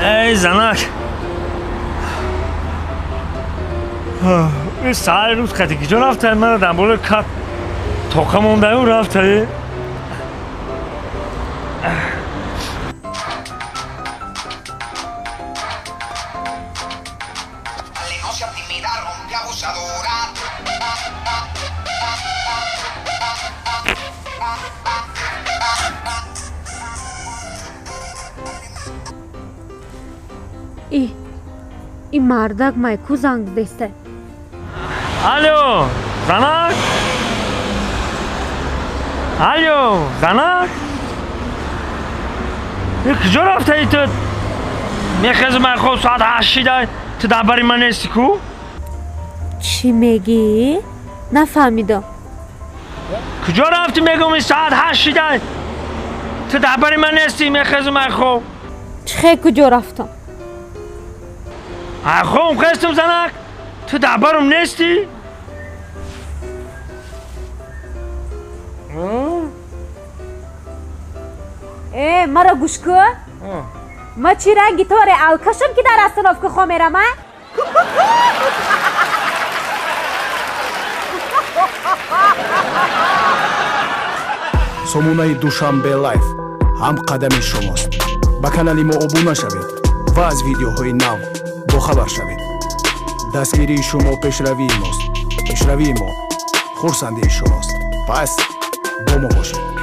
Эй, занак, ин саҳари рӯз қати киҷо рафтай? Мана дар болои кат тоқа мондаю рафтай. И и мардак май ку занг десте? Алло, занак, алло, занак, и куҷо рафтаи ту? Мехезу май хоб, соат 8 шида, ту дар бари ман нести ку? Чӣ мегӣ? Нафаҳмидам. Куҷо рафтӣ, мегум? И соат 8 шида, ту дар бари ман нести, мехезу май хоб. Чӣ хел куҷо рафтам? Хом хестум, занак, ту дар барум нести. Э, маро гӯш кун. Ма чӣ ранги торе алкашам, ки дар остановка хо мерам, а? Сомонаи Душанбе Лайф ҳамқадами шумост. Ба канали мо обуна шавед ва аз видеоҳои нав бохабар шавед. Дастгирии шумо пешравии мост, пешравии мо хурсандии шумост. Пас бо мо бошед.